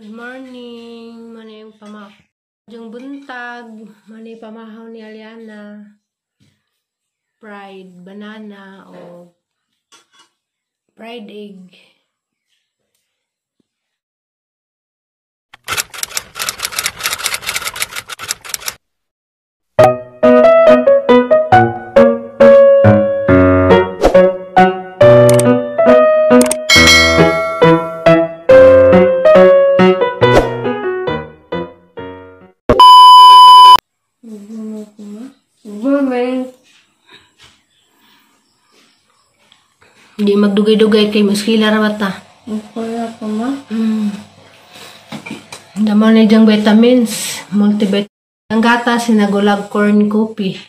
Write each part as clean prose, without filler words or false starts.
Good morning, manay pama. Yung buntag, manay pamahaw ni Aliana. Fried banana o fried egg. Hindi magdugay-dugay kay muskila ra bata. Kaya ko ma. Dama na diyang vitamins, multivitamin. Ang gatas sinagulag corn coffee.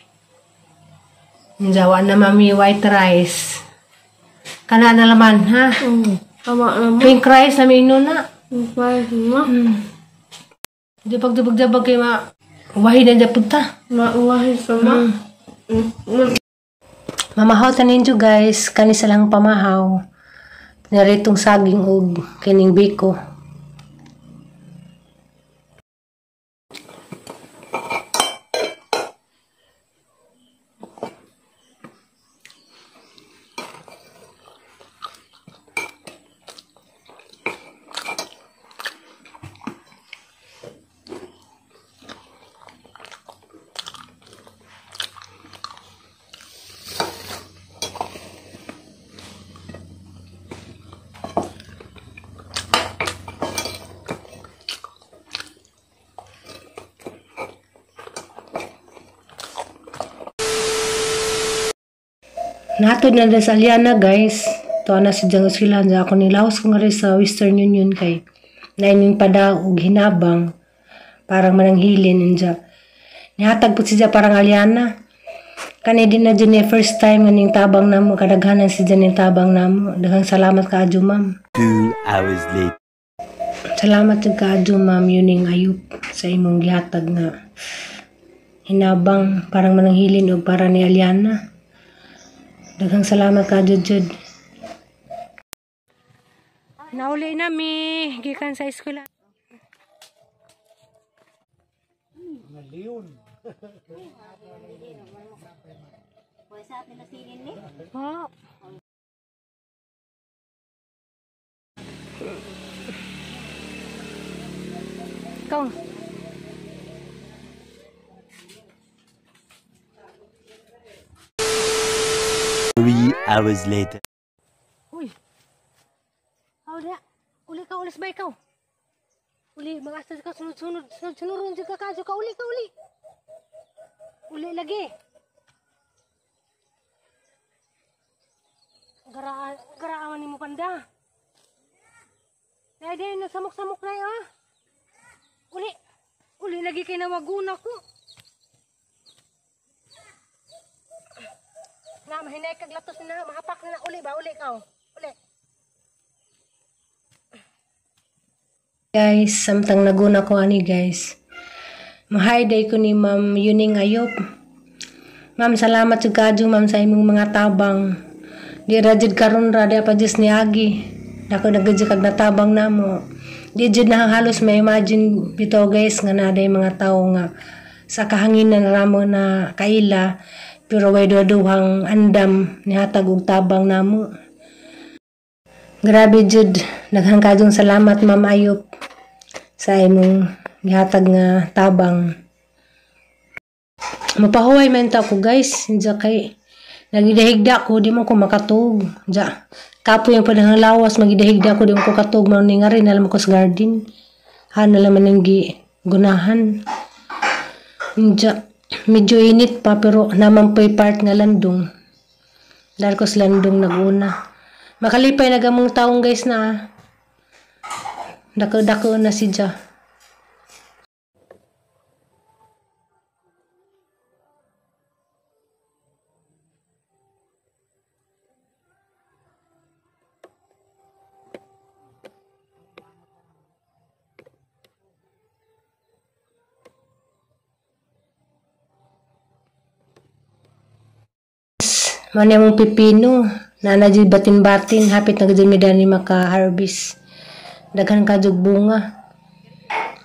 Jawa na mami white rice. Kana na laman ha. Tama na mo. Pink rice na may na. Pink rice ma. Di pagdubag-dabag kay ma wahi na dyan punta. Mauwahi sa ma. Mamahaw tanin nyo guys, kani sa lang pamahaw. Naritong saging og kining biko. Natod na sa Aliana guys. Tuwa na si Jang Uskilan. Ako nilaos ko nga rin sa Western Union kay naining pada og hinabang parang mananghilin inja. Nihatag po siya parang Aliana. Kani din na dyan first time nganing tabang namo kadaghanan si dyan yung tabang namo. Daghang salamat kaadyo ma'am. 2 hours later. Salamat jud kaadyo ma'am yuning ayop sa imong gihatag nga hinabang parang mananghilin og para ni Aliana. Daghang salamat ka, Jud. Nauli na mi, gikan sa eskwela. Leon. Ha? Ikaw. 3 hours later. Uy. Aw dia. Uli ka ulis ba ikaw? Uli mag-asa ka sunod-sunod sunod-sunod ka ka ka uli ka uli. Uli lagi. Gara garaaman nimo panda. Dai dai nagsamok-samok na ah. Uli. Uli lagi kay na maguna ko. Na mahinay kag latos na mahapak na uli ba uli ka uli. Guys, samtang naguna ko ani guys. Mahay day ko ni Ma'am Yuning Ayop. Ma'am, salamat jud kaadyo ma'am sa imong mga tabang. Di ra jud karon ra di pa jud niagi. Dako nagajud kag natabang namo. Di jud na halos ma-imagine bitaw guys nga naa day mga tawo nga sa kahanginan ra mo na kaila pero way duha-duhang andam nihatag og tabang namo. Grabe jud, daghang kaayong salamat Ma'am Ayop sa imong gihatag nga tabang. Mapahuway man ta ko guys, dya kay nagidahigda ko di man ko makatug. Dya kapoy ang panahang lawas magidahigda ko di man ko katug man ni nga rin alam ko sa garden. Hana laman ning gigunahan. Dya medyo init pa pero naman pa'y part nga landong. Dahil ko sa landong naguna. Makalipay na gamong taong guys na. Dako-dako na si Ja. Mani mong pipino. Nana jud batin-batin hapit na gud mi dani maka-harvest. Daghan ka jud bunga.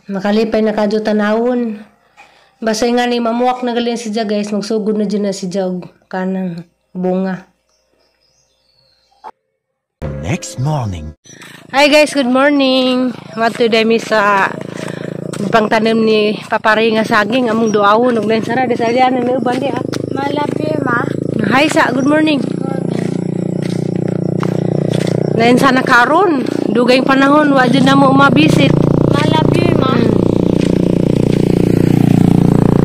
Makalipay na kadyo tanawon. Basta nga ni mamuak na galing si Ja guys, magsugod na dyan na si Ja og kanang bunga. Next morning. Hi guys, good morning. Madto mi sa pangtanim ni Papari nga saging among duawon ug lain sara di sa alian ni uban di ha. Malapi ma. Hi sa, good morning. Lain sana karon, dugay panahon wa jud namo mabisit. Malapi ma.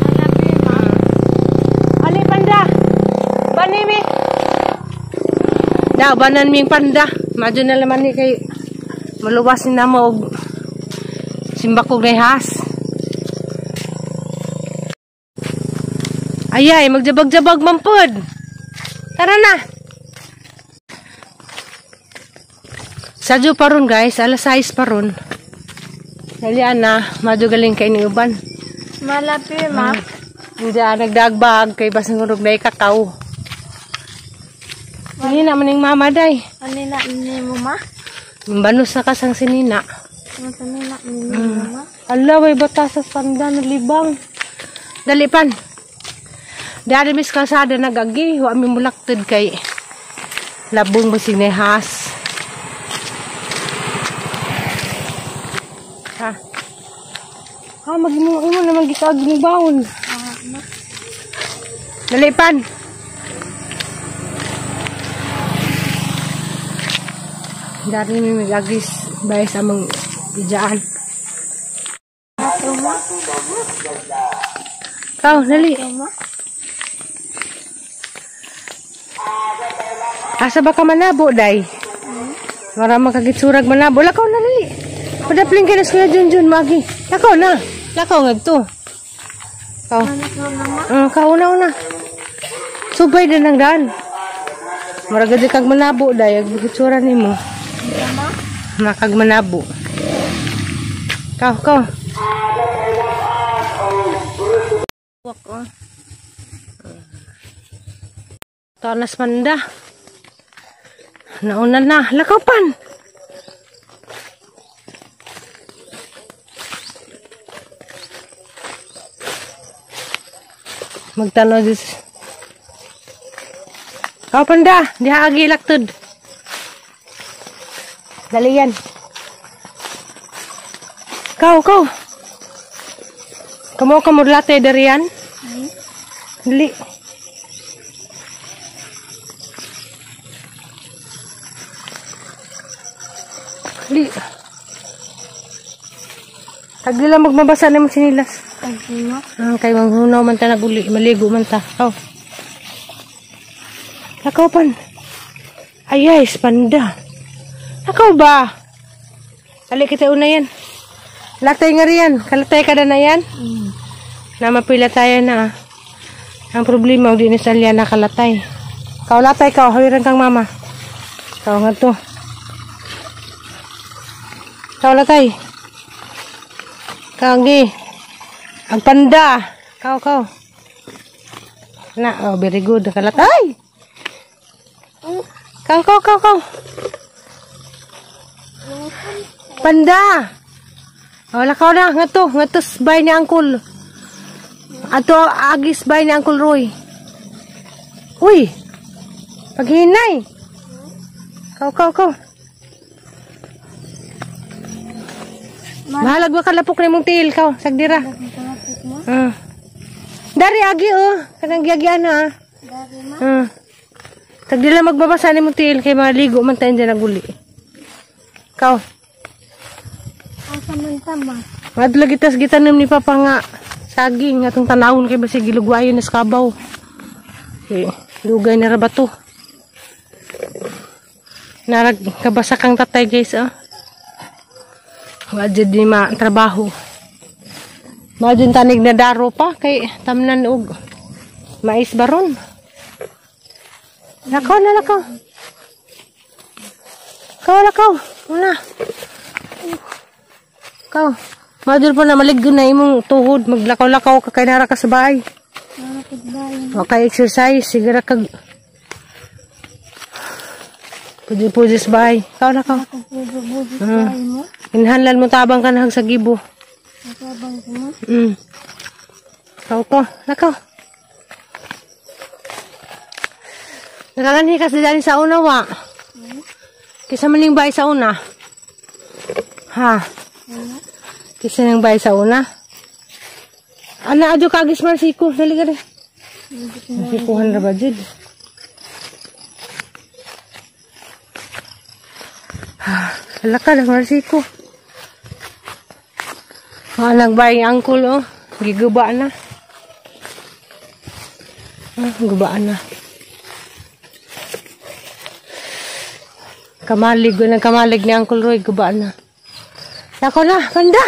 Malapi ma. Ali panda. Bani mi. Da banan ming panda. Madyo na laman ni kay maluwas ni namo og simbakog rehas. Ayay, magjabag-jabag man pod. Tara na. Sadyo pa ron guys, alas 6 pa ron. Dalian na, madyo galing kay ni uban. Malapi ma. Hindi nagdagbag kay basang urog na kakao. Hindi na maning mama day. Ano na ni mo ma? Banos na kasang sinina. Ano na ni mo ma? Ala, way batasas panda na libang. Dali pan. Dari mis kalsada nagagi, wa mi mulaktid kay labong basig nehas. Ha. Ha, magimo imo naman gikaag ni bawon. Dali pan. Dari mi magagis bay sa among ijaan. Kau, dali. Asa ba ka manabo, day? Mara makagitsurag manabo. Lakaw na, dali. Padapling ka na sa Junjun, Magi. Lakaw na. Lakaw nga to. Kau. Kau na, una. Subay din ang daan. Mara gadi kag manabo, day. Agitsura ni mo. Makag manabo. Kau, kau. Tanas manda. Nauna na. Lakaw pan. Magtanaw dis. Kaw panda. Diha agi laktod. Dali yan. Kaw, kaw. Kamo ka murlate dariyan. Dali. Dali. Tagli lang magmabasa na mo sinilas. Kay manghunaw man ta naguli, maligo man ta. Oh. Lakaw pan. Ayay, panda. Lakaw ba? Ali kita una yan. Latay nga riyan. Kalatay ka na yan. Na mapila tayo na. Ang problema, hindi ni Salia nakalatay. Kau latay ka, hawiran kang mama. Kau nga to. Kau latay. Kau gi. Ang panda. Kau, kau. Na, oh, very good. Kalatay. Kau, kau, kau, kau. Panda. Oh, lakaw na. Nga to. Nga to, bay ni Uncle. Ato, agis bay ni Uncle Roy. Uy. Paghinay. Kau, kau, kau. Mahalag ba kalapok na imong tiil kau? Sagdira. Dari agi oh. Kanang giagian ha. Sagdira magbabasa ni imong tiil kay maligo man tayo dyan naguli. Kau. Asa man tama. Madla gitas gitanim ni Papa nga saging atong tanawon kay basig gilugwayon na sa kabaw. Okay. Lugay na ra ba to? Narag kabasa kang tatay guys oh. Wa jud di ma trabaho. Mao tanig na daro pa kay tamnan og mais baron. Lakaw na lakaw. Kaw lakaw. Una. Kaw. Mao jud po na maliggo na imong tuhod maglakaw-lakaw ka kay nara ka sa bahay. Wa kay exercise sige ra kag pudi-pudi sa bahay. Kaw lakaw. Inhanlan mo tabang ka na sa gibo. Matabang ko ma. Ikaw ko. Lakaw. Nakaganhi ka sa dali sa una, wa. Kisa maning bay sa una. Ha? Kisa nang bay sa una. Ana, adyo kagis man siko. Dali ka rin. Nasikuhan ra ba, Jud? Hala ka, nagmarsiko. Alang bay angkol, oh. Giguba na. Ah, guba na. Kamalig, nang kamalig ni Uncle Roy, guba na. Ako na, panda!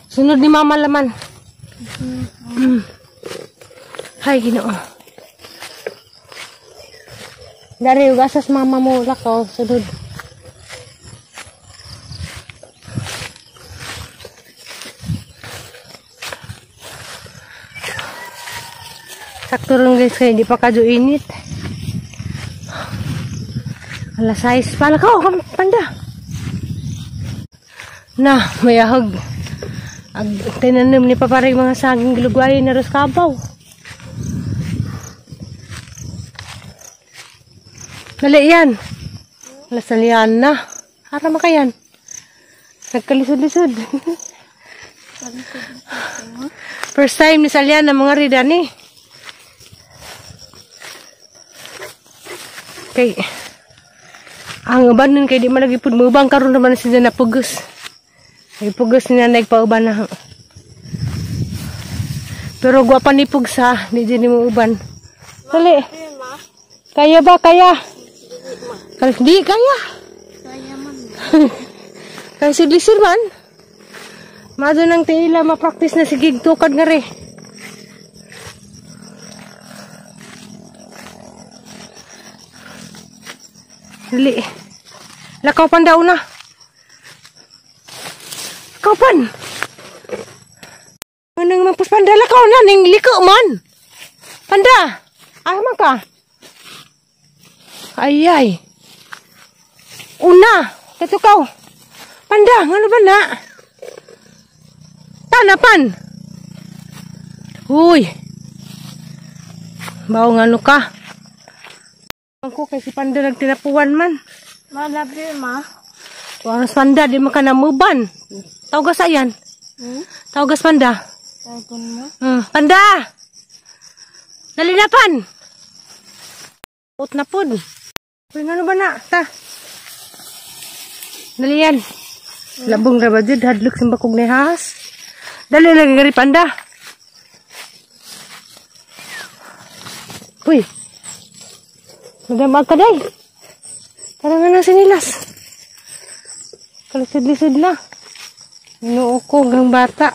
Sunod ni Mama laman. Hay, Ginoo. Dari, ugasas mama mo, lakaw, sunod. Sakto rin guys, kaya hindi pa kadyo init. Alas 6 pa. Lakaw, panda. Na, mayahag. Ag, tinanim ni paparay mga saging gilugwayin na ros kabaw. Dali yan. Alas na na. Ara makayan. Nagkalisod-lisod. First time ni Salian ng mga ridani. Kay ang uban nun kay di man lagi pud mubang karon naman sila na pugos. Ay pugos ni nanay pauban na. Pero gwapa ni pugsa, di din mo uban. Dali. Kaya ba kaya? Di kaya. Kaya man. Kaya sidlisir man. Mado nang tiila ma-practice na sige tukad nga re. Dali. Lakaw pan daw na. Lakaw pan. Anong mapus panda lakaw na ning liko man. Panda. Ah man ka. Ay ay. Una, katukaw. Panda, ngano ba na? Tanapan. Uy. Bawo ngano ka? Ako kay si Panda nagtinapuan man. Malabi ma. Waras Panda di man ka namuban. Tawgas ayan. Tawgas Panda. Tawagon mo. Panda. Dali na pan. Ut na pud. Uy, ngano ba na? Ta. Dali yan. Labong ra ba jud hadlok simbakog ni has. Dali lagi gari Panda. Uy. Madamag ka day. Tara nga na sinilas. Kalisod-lisod na. Inoo ko hanggang bata.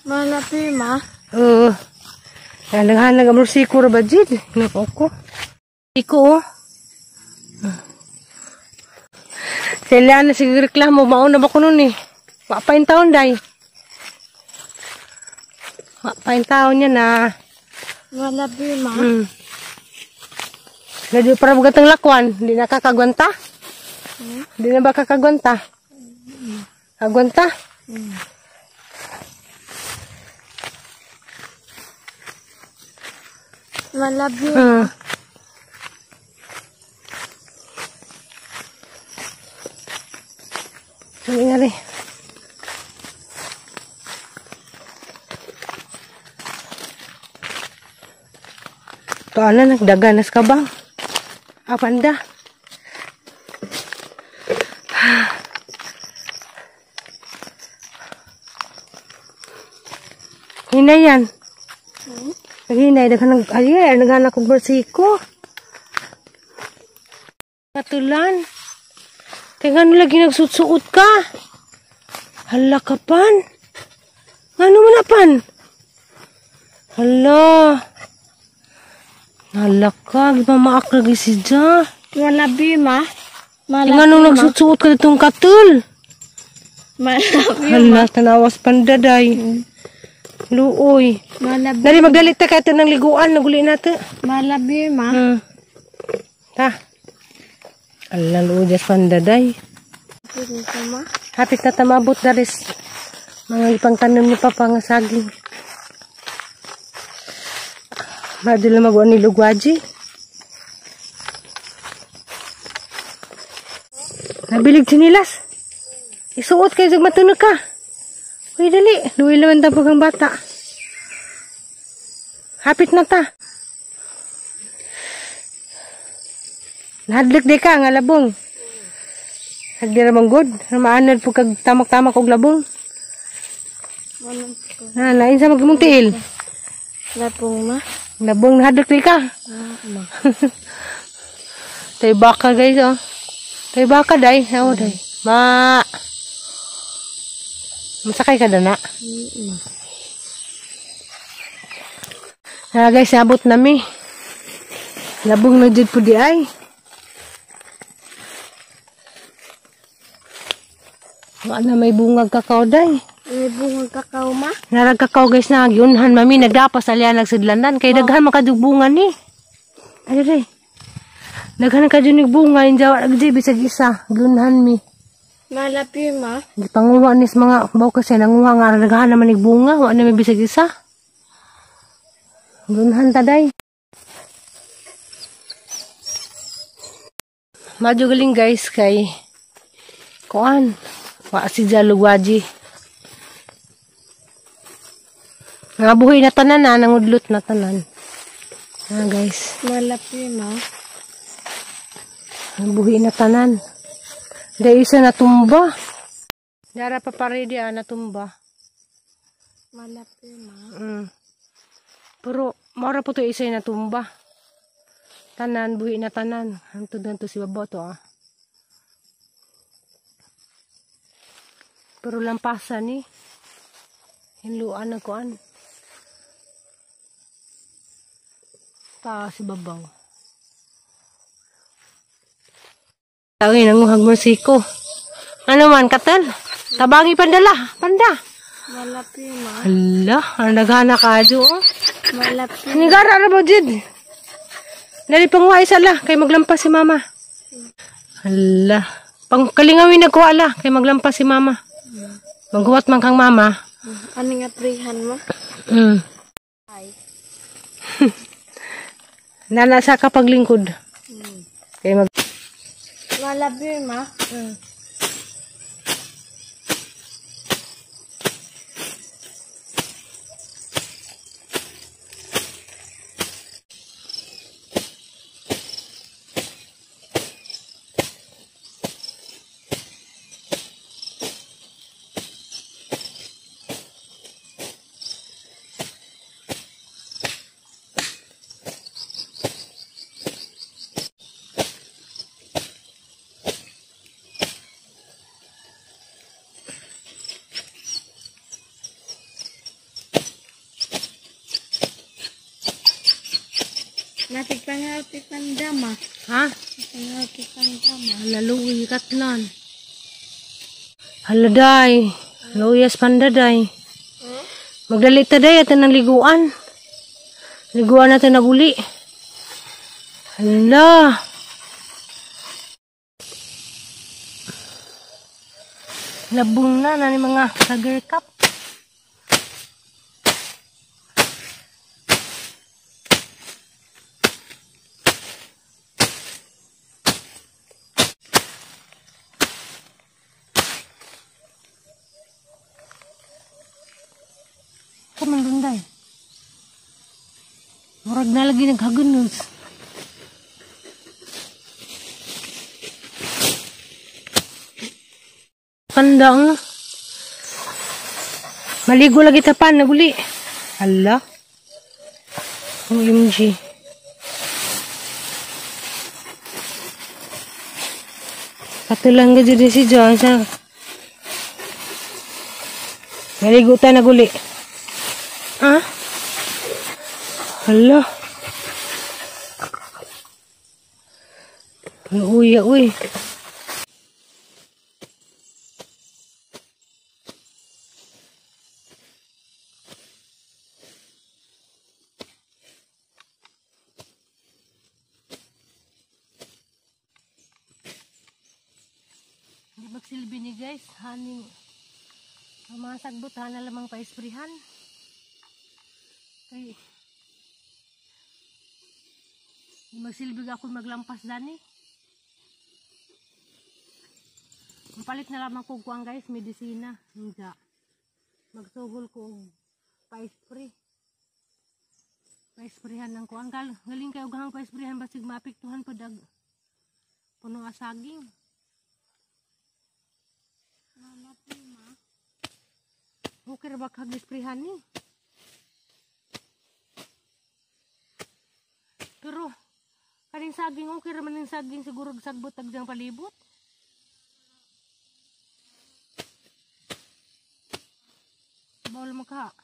Malapi ma. Oo. Naghanag ang siko ra ba jud? Inoo ko. Iko oh. Sila na sige reklamo mauna ba ko nun eh. Wa pa yung taon day. Wa pa yung taon niya na. Malapi ma. Lagi para bugatang lakwan, hindi na kakagwanta? Hindi na ba kakagwanta? Kagwanta? Malabi. Ano nga rin? Ito na, nagdaganas ka ba? Ah, panda. Hinay yan. Hinay, naghanag, ay, naghanag kong bersiko. Katulan. Kaya nga ano lagi nagsuot-suot ka? Hala ka, pan. Ano mo na, pan? Hala. Hala ka, di ba maak lagi si Ja? Malabi, ma. Kaya nga nung nagsuot-suot ka ditong katul. Malabi, Hala, tanawas pandaday. Luoy. Malabi. Dali, magdalit ta kahit ng liguan. Naguli na ta. Malabi, ma. Ta. Ala lujas pandaday. Hapit na tamabot daris. Mga ipang tanom ni Papa nga saging. Madula maguan ni lugwaji. Nabilig sinilas. Isuot kayo sa matunog ka. Uy, dali. Luwi naman tapog ang bata. Hapit na ta. Nahadlik di ka nga labong. Hagdi ra man good. Maanad po kag tamak-tamak og labong. Na, lain sa magimong tiil. Labong ma. Labong nahadlik di ka. Ma. Tay baka guys oh. Tay baka day. Oh day. Ma. Masakay ka na. Ah guys, abot nami. Labong na jud po di ay. Wala may bungag kakao day. May bungag kakao ma? Narag kakao guys na giunhan mami nagdapas alya nagsidlanan kay daghan makadug bunga ni. Ay day. Daghan kadug bunga injaw agdi bisag isa giunhan mi. Malapi ma. Gipanguha nis mga baw kasi nanguha nga daghan naman ig bunga wa na may bisag isa. Giunhan ta day. Madyo galing guys kay kuan. Wa si Jalugwaji. Nga buhi na tanan na, nangudlot na tanan. Ah guys. Malapi ma. Buhi na tanan. Dahil isa natumba. Dara pa pare di natumba. Malapi ma. Pero mora po to isa natumba. Tanan, buhi na tanan. Hantod na to si babo to ah. Pero lampasan ni. Hinluan na kuan. Ta si babaw. Tawin nanguhag mo siko. Ano man katal? Tabangi pandala, panda. Malapi ma. Hala, ang naghana ka adyo oh. Malapi. Nigara ra ba jud? Dali panguha isa la kay maglampas si mama. Hala, pangkalingawin nagkuha la kay maglampas si mama. Maghuwat man kang mama. Ano nga prihan mo? Ay. Nana sa kapaglingkod. Kay mag Malabi ma. Natigpangalti pandama. Ha? Natigpangalti pandama. Halaluwi katlan. Hala day. Luyas panda day. Magdali ta day at nang liguan. Liguan natin naguli. Hala. Labong na na ni mga sugar cup. Kumandunday. Murag na lagi naghagunos. Pandang. Maligo lagi tapan naguli. Hala. OMG. Katulang ga jud si John sa. Maligo ta naguli. Ah? Hala. Uy, uy. Magsilbi ni guys, haning ang mga sagbot hana lamang paisprihan. Kay magsilbi ako maglampas dani. Palit na lamang ko kuang guys, medisina. Hindi. Magsuhol ko og paispray. Paisprihan ng kuang. Galing kayo gahang paisprihan basig maapektuhan po dag puno asaging. Okay ra ba kag isprihan ni? Pero kaning saging okay ra man ning saging siguro sagbot tag diyang palibot. Bawal mo ka.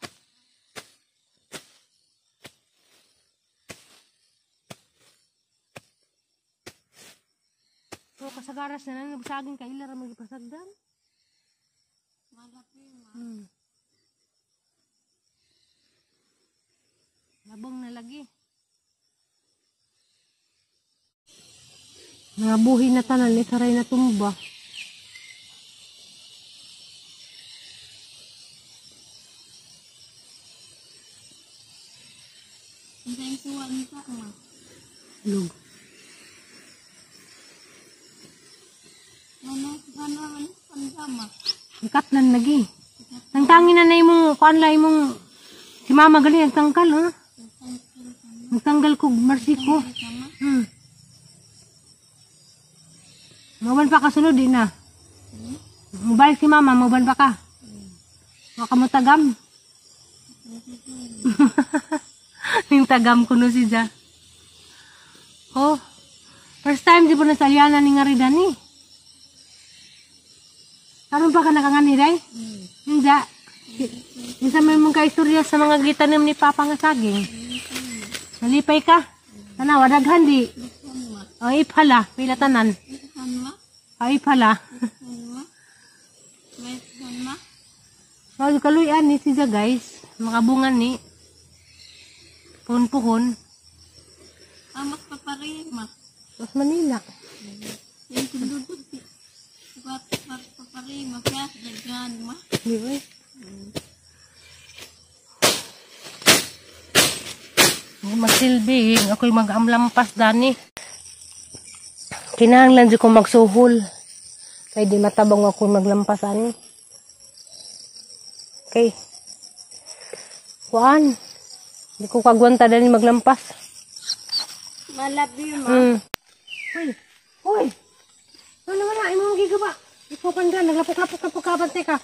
So kasagaras na lang saging kay ila ra magipasagdan. Labong na lagi. Mga buhi na tanan, itaray na tumba. Lug. Ikatlan lagi. Tangtangin na na imong kuan la imong si mama gali nagtangkal ha. Nagtanggal ko marsiko. Maban pa ka sunod di na. Mobile si mama, maban pa ka. Waka mo tagam. Yung tagam ko no si Ja. Oh. First time di po na salyanan ni nga ridani. Karon pa ka nakangani day? Hindi. Isa may mong kaistorya sa mga gitanim ni Papa nga saging. Nalipay ka? Tanawa, daghan di. Ay, pala. Pila tanan. Ay, pala. Kaluyan ni siya guys. Makabungan ni. Puhon-puhon. Amak paparima. Mas Manila. Paparima ka. Daghan ma. Di ba? Magsilbi, ako'y mag-amlampas dani. Kinahanglan di ko magsuhol. Kay di matabang ako maglampas ani. Okay. Kuan. Di ko kagwanta dani maglampas. Malabi ma. Hoy. Hoy. Ano naman na imong gigaba? Ikaw panda naglapok-lapok ka bante ka.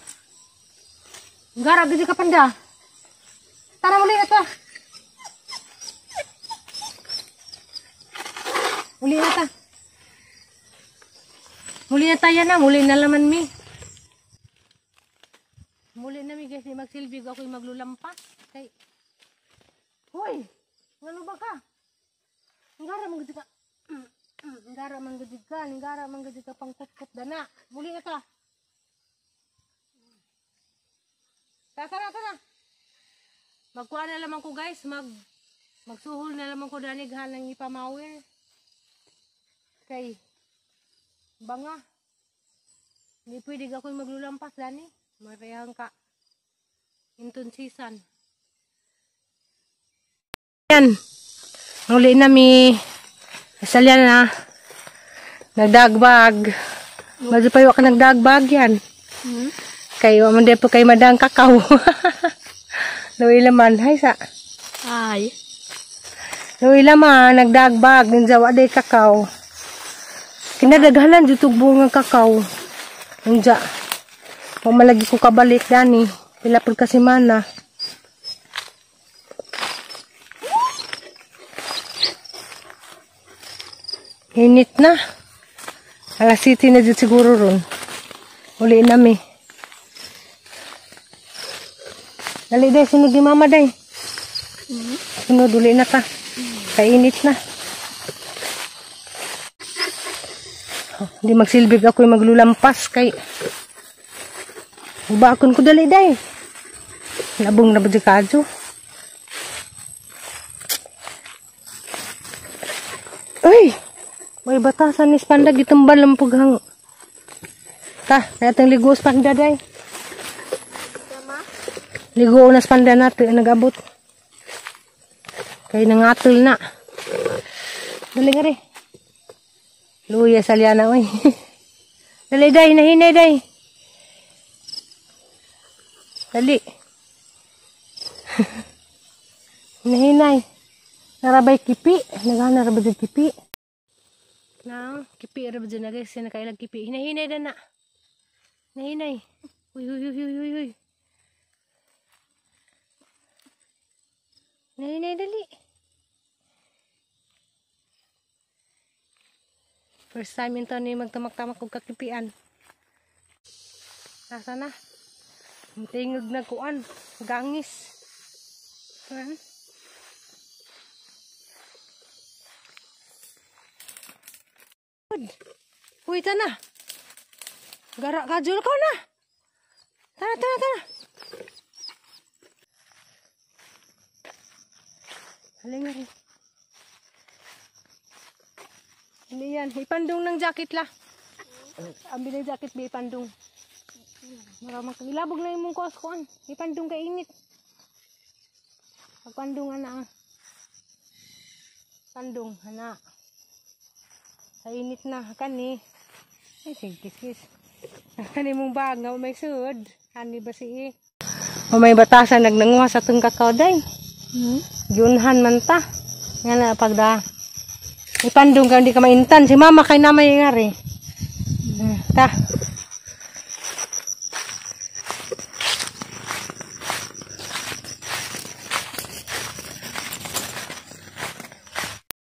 Gara gid ka panda. Tara muli na ta. Muli na ta. Muli na tayo na. Muli na laman mi. Muli na mi guys. Magsilbig ako'y maglulampas. Kay. Hoy! Ngano ba ka? Ngara manggudi ka. Ngara manggudi ka. Ngara manggudi ka pangkutkut dana. Muli na ta. Tara, tara. Magkuha na lamang ko guys. Magsuhol na lamang ko danighan ng ipamawir. Kay banga. Hindi pwede ako'y maglulampas dani. Marehang ka. Intunsisan. Yan. Uli na mi. Asalyan na. Nagdagbag. Medyo pa ka nagdagbag yan. Kayo, man po kay madang kakao. Luwi laman. Hay sa. Ay. Luwi laman. Nagdagbag. Ninjawa day kakao. Kinadaghanan dito bunga kakao. Unja. Pumalagi ko kabalik dani. Pila pud ka semana. Init na. Alas 7 na dito siguro ron. Uli na mi. Dali day, sunod ni mama day. Sunod uli na ta. Kainit na. Hindi magsilbig ako'y maglulampas kay ubakon ko dali day. Labong na ba di kadyo? Uy! May batasan ni Spanda gitumbal ang pughang. Ta, kaya itong ligos panda day. Ligo na sa panda natin, nag-abot. Kaya nangatol na. Dali nga rin. Luya sa liana, oy. Dali day, nahinay day. Dali. Nahinay. Narabay kipi. Nagana rabay dyan kipi. Na, kipi rabay dyan na guys. Nakailag kipi. Hinahinay na na. Nahinay. Uy, uy, uy, uy, uy, uy. Nahinay, dali. First time ito ni magtamak-tamak og kakipian. Nasa na? Tingog na kuan. Gangis. Huh? Uy, tana. Gara kajul ko na. Tana, tana, tana. Haling rin. Hindi yan. Ipandong ng jacket la. Ambil ng jacket ba ipandong. Maramang ilabog na yung mong kuan. Ipandong kay init. Pagpandong ana. Pandong ana. Sa init na kani. Ay sige kis. Kani mong bag nga may sud. Ani ba si? O may batasan nagnanguha sa tong kakao day. Giunhan man ta. Nga na pagda. Ipandong ka hindi ka maintan. Si mama kay namay nga rin. Ta.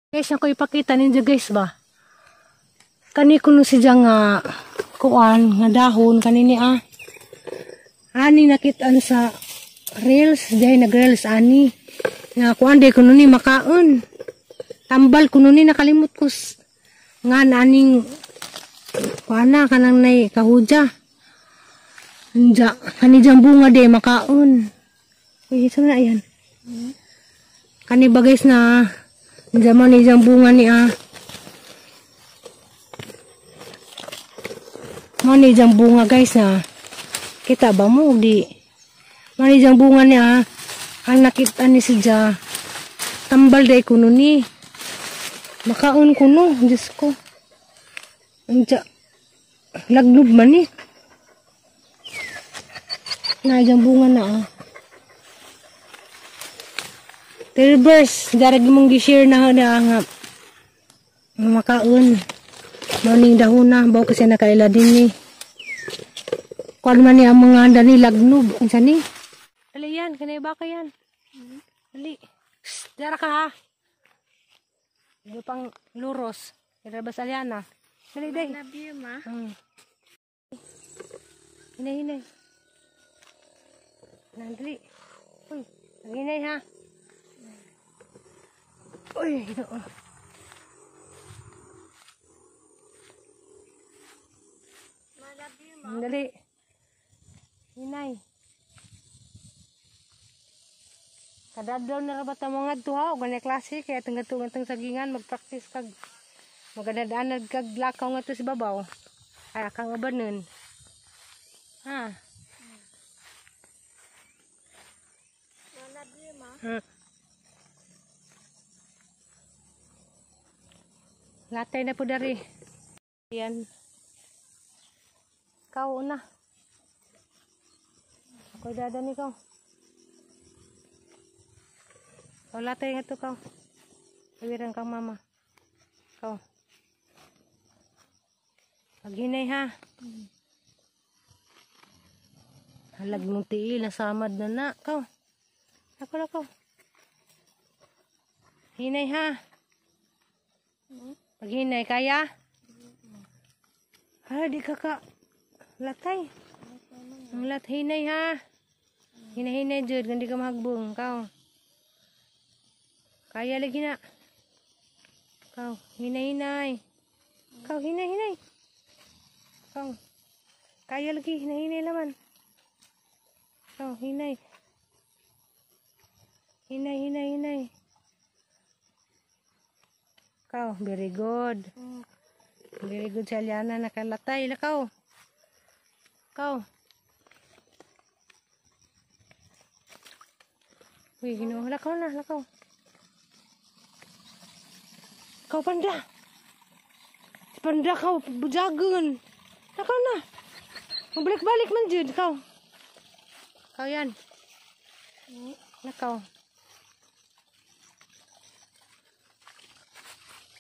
Guys, ako ipakita ninyo guys ba. Kani kuno siya nga kuan nga dahon kanini ah. Ani nakitaan sa reels, dahil nag-reels ani. Nga kuan day kuno ni makaon. Tambal kuno ni nakalimot ko nga aning kuana kanang nay kahudya. Anja kani jang bunga day makaon. Uy, isa na ayan. Kani ba guys na anja man ni jang bunga ni ah. Mo ni jang bunga guys na. Kita ba mo di? Mo ni jang bunga ni ah. Ang nakita ni siya tambal day kuno ni. Makaon kuno, Diyos ko. Anja lagnob man ni. Na jang bunga na ah. Tilbers, darag mong gi-share na na nga makaon. Morning dahon na, baw kasi nakaila din ni. Kuan man ni ang mga handa ni lagnob. Unsa ni? Dali yan, kanay baka yan. Dali. Shh, dara ka ha. Hindi pang luros. Irabas aliana. Dali, dali. Love you, ma. Hinay, hinay. Nandali. Uy, hinay ha. Uy, ginoo. Ma, love you, ma. Dali. Hinay. Kadadlaw na rabat ang mga duha o ganay klase kaya tunggatong sagingan magpractice kag maganadaan kag lakaw nga to si babaw. Ay akang abanon. Ha. Ma, love you, ma. Latay na po dari. Yan. Kau na. Ako dadani kau. Kau latay nga to kau. Tawiran kang mama. Kau. Paghinay ha. Halag mong tiil, nasamad na na. Kau. Ako na kau. Hinay ha. Paghinay kaya? Ha, di ka ka. Latay. Ang lat hinay ha. Hinay-hinay jud, hindi ka mahagbong. Kau. Kaya lagi na. Kau, hinay-hinay. Kau, hinay-hinay. Kau. Kaya lagi, hinay-hinay naman. Kau, hinay. Hinay, hinay, hinay. Kau, very good. Very good si Aliana, nakalatay. Lakaw. Kau. Uy, Ginoo, lakaw na, lakaw. Kau panda. Si panda kau bujagon. Lakaw na. Mabalik-balik man jud kau. Kau yan. Lakaw.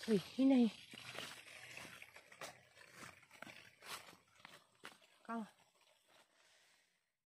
Uy, hinay.